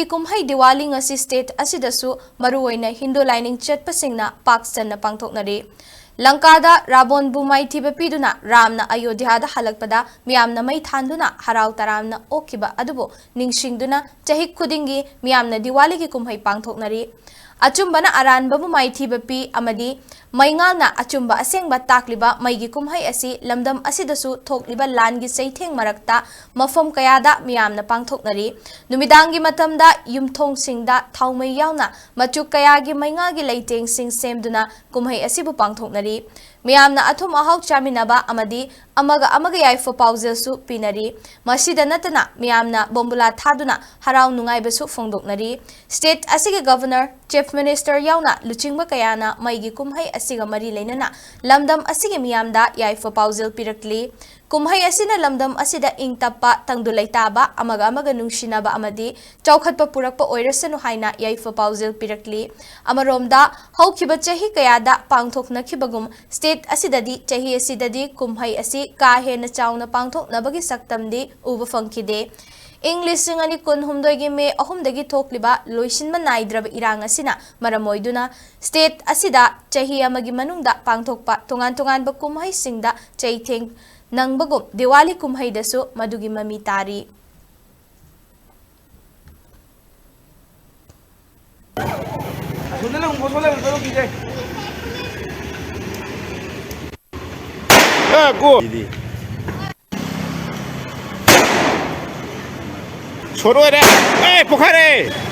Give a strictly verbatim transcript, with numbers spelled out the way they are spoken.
ꯀꯨꯝꯍꯩ ꯗꯤꯋꯥꯂꯤ ꯉꯁꯤ state ꯑꯁꯤꯗꯁꯨ ꯃꯔꯨꯑꯣꯏꯅ ꯍꯤꯟꯗꯨ ꯂꯥꯏꯅꯤꯡ ꯆꯠꯄꯁꯤꯡꯅ ꯄꯥꯛ ꯆꯟꯅ ꯄꯥꯡꯊꯣꯛꯅꯔꯤ꯫ ꯂꯪꯀꯥꯗ ꯔꯥꯕꯣꯟꯕꯨ ꯃꯥꯏꯊꯤꯕ ꯄꯤꯗꯨꯅ ꯔꯥꯝꯅ ꯑꯌꯣꯙ꯭ꯌꯥꯗ ꯍꯜꯂꯛꯄꯗ ꯃꯤꯌꯥꯝꯅ ꯃꯩ ꯊꯥꯟꯗꯨꯅ ꯍꯔꯥꯎ ꯇꯔꯥꯝꯅ ꯑꯣꯛꯈꯤꯕ ꯑꯗꯨꯕꯨ ꯅꯤꯡꯁꯤꯡꯗꯨꯅ ꯆꯍꯤ ꯈꯨꯗꯤꯡꯒꯤ ꯃꯤꯌꯥꯝꯅ ꯗꯤꯋꯥꯂꯤꯒꯤ ꯀꯨꯝꯍꯩ ꯄꯥꯡꯊꯣꯛꯅꯔꯤ꯫ ꯑꯆꯨꯝꯕꯅ ꯑꯔꯥꯟꯕꯕꯨ ꯃꯥꯏꯊꯤꯕ ꯄꯤ ꯑꯃꯗꯤ ꯃꯩꯉꯥꯜꯅ ꯑꯆꯨꯝꯕ ꯑꯁꯦꯡꯕ ꯇꯥꯛꯂꯤꯕ ꯃꯩꯒꯤ ꯀꯨꯝꯍꯩ ꯑꯁꯤ ꯂꯝꯗꯝ ꯑꯁꯤꯗꯁꯨ ꯊꯣꯛꯂꯤꯕ ꯂꯥꯟꯒꯤ ꯆꯩꯊꯦꯡ ꯃꯔꯛꯇ ꯃꯐꯝ ꯀꯌꯥꯗ ꯃꯤꯌꯥꯝꯅ ꯄꯥꯡꯊꯣꯛꯅꯔꯤ꯫ ꯅꯨꯃꯤꯗꯥꯡꯒꯤ ꯃꯇꯝꯗ ꯌꯨꯝꯊꯣꯡꯁꯤꯡꯗ ꯊꯥꯎꯃꯩ ꯌꯥꯎꯅ ꯃꯆꯨ ꯀꯌꯥꯒꯤ ꯃꯩꯉꯥꯜꯒꯤ ꯂꯩꯇꯦꯡꯁꯤꯡ ꯁꯦꯝꯗꯨꯅ ꯀꯨꯝꯍꯩ ꯑꯁꯤꯕꯨ ꯄꯥꯡꯊꯣꯛꯅꯔꯤ꯫ ꯃꯤꯌꯥꯝꯅ ꯑꯊꯨꯝ ꯑꯍꯥꯎ ꯆꯥꯃꯤꯟꯅꯕ ꯑꯃꯗꯤ ꯑꯃꯒ ꯑꯃꯒ ꯌꯥꯏꯐ ꯄꯥꯎꯖꯦꯜꯁꯨ ꯄꯤꯅꯔꯤ꯫ ꯃꯁꯤꯗ ꯅꯠꯇꯅ ꯃꯤꯌꯥꯝꯅ ꯕꯣꯝꯕꯨꯂꯥ ꯊꯥꯗꯨꯅ ꯍꯔꯥꯎ ꯅꯨꯡꯉꯥꯏꯕꯁꯨ ꯐꯣꯡꯗꯣꯛꯅꯔꯤ꯫ State ꯑꯁꯤꯒꯤ Governor, Chief Minister ꯌꯥꯎꯅ ꯂꯨꯆꯤꯡꯕ ꯀꯌꯥꯅ ꯃꯩꯒꯤ ꯀꯨꯝꯍꯩ ꯑꯁꯤꯒ ꯃꯔꯤ ꯂꯩꯅꯅ ꯂꯝꯗꯝ ꯑꯁꯤꯒꯤ ꯃꯤꯌꯥꯝꯗ ꯌꯥꯏꯐ ꯄꯥꯎꯖꯦꯜ ꯄꯤꯔꯛꯂꯤ꯫ ꯀꯨꯝꯍꯩ ꯑꯁꯤꯅ ꯂꯝꯗꯝ ꯑꯁꯤꯗ ꯏꯪ ꯇꯞꯄ, ꯇꯪꯗꯨ ꯂꯩꯇꯥꯕ, ꯑꯃꯒ ꯑꯃꯒ ꯅꯨꯡꯁꯤꯅꯕ ꯑꯃꯗꯤ ꯆꯥꯎꯈꯠꯄ ꯄꯨꯔꯛꯄ ꯑꯣꯏꯔꯁꯅꯨ ꯍꯥꯏꯅ ꯌꯥꯏꯐ ꯄꯥꯎꯖꯦꯜ ꯄꯤꯔꯛꯂꯤ꯫ ꯑꯃꯔꯣꯝꯗ, ꯍꯧꯈꯤꯕ ꯆꯍꯤ ꯀꯌꯥꯗ ꯄꯥꯡꯊꯣꯛꯅꯈꯤꯕꯒꯨꯝ state ꯑꯁꯤꯗꯗꯤ ꯆꯍꯤ ꯑꯁꯤꯗꯗꯤ ꯀꯨꯝꯍꯩ ꯑꯁꯤ ꯀꯥ ꯍꯦꯟꯅ ꯆꯥꯎꯅ ꯄꯥꯡꯊꯣꯛꯅꯕꯒꯤ ꯁꯛꯇꯝꯗꯤ ꯎꯕ ꯐꯪꯈꯤꯗꯦ꯫ ꯏꯪ ꯂꯤꯁꯤꯡ ꯑꯅꯤ ꯀꯨꯟꯍꯨꯝꯗꯣꯏꯒꯤ May ꯑꯍꯨꯝꯗꯒꯤ ꯊꯣꯛꯂꯤꯕ ꯂꯣꯏꯁꯤꯟꯕ ꯅꯥꯏꯗ꯭ꯔꯕ ꯏꯔꯥꯡ ꯑꯁꯤꯅ ꯃꯔꯝ ꯑꯣꯏꯗꯨꯅ state ꯑꯁꯤꯗ ꯆꯍꯤ ꯑꯃꯒꯤ ꯃꯅꯨꯡꯗ ꯄꯥꯡꯊꯣꯛꯄ ꯇꯣꯉꯥꯟ ꯇꯣꯉꯥꯟꯕ ꯀꯨꯝꯍꯩꯁꯤꯡꯗ ꯆꯩꯊꯦꯡ ꯅꯪꯕꯒꯨꯝ ꯗꯤꯋꯥꯂꯤ ꯀꯨꯝꯍꯩꯗꯁꯨ ꯃꯗꯨꯒꯤ ꯃꯃꯤ ꯇꯥꯔꯤ꯫ ꯑꯁꯣꯝꯗ ꯂꯪ, ꯑꯁꯣꯝ ꯂꯪ, ꯆꯠꯂꯣ, ꯀꯤꯖꯩ꯫ ꯑ, ꯒꯣ꯫ ꯁꯣꯠ ꯑꯣꯏꯔꯦ꯫ ꯑꯦ, ꯄꯣꯛꯈꯥꯏꯔꯦ꯫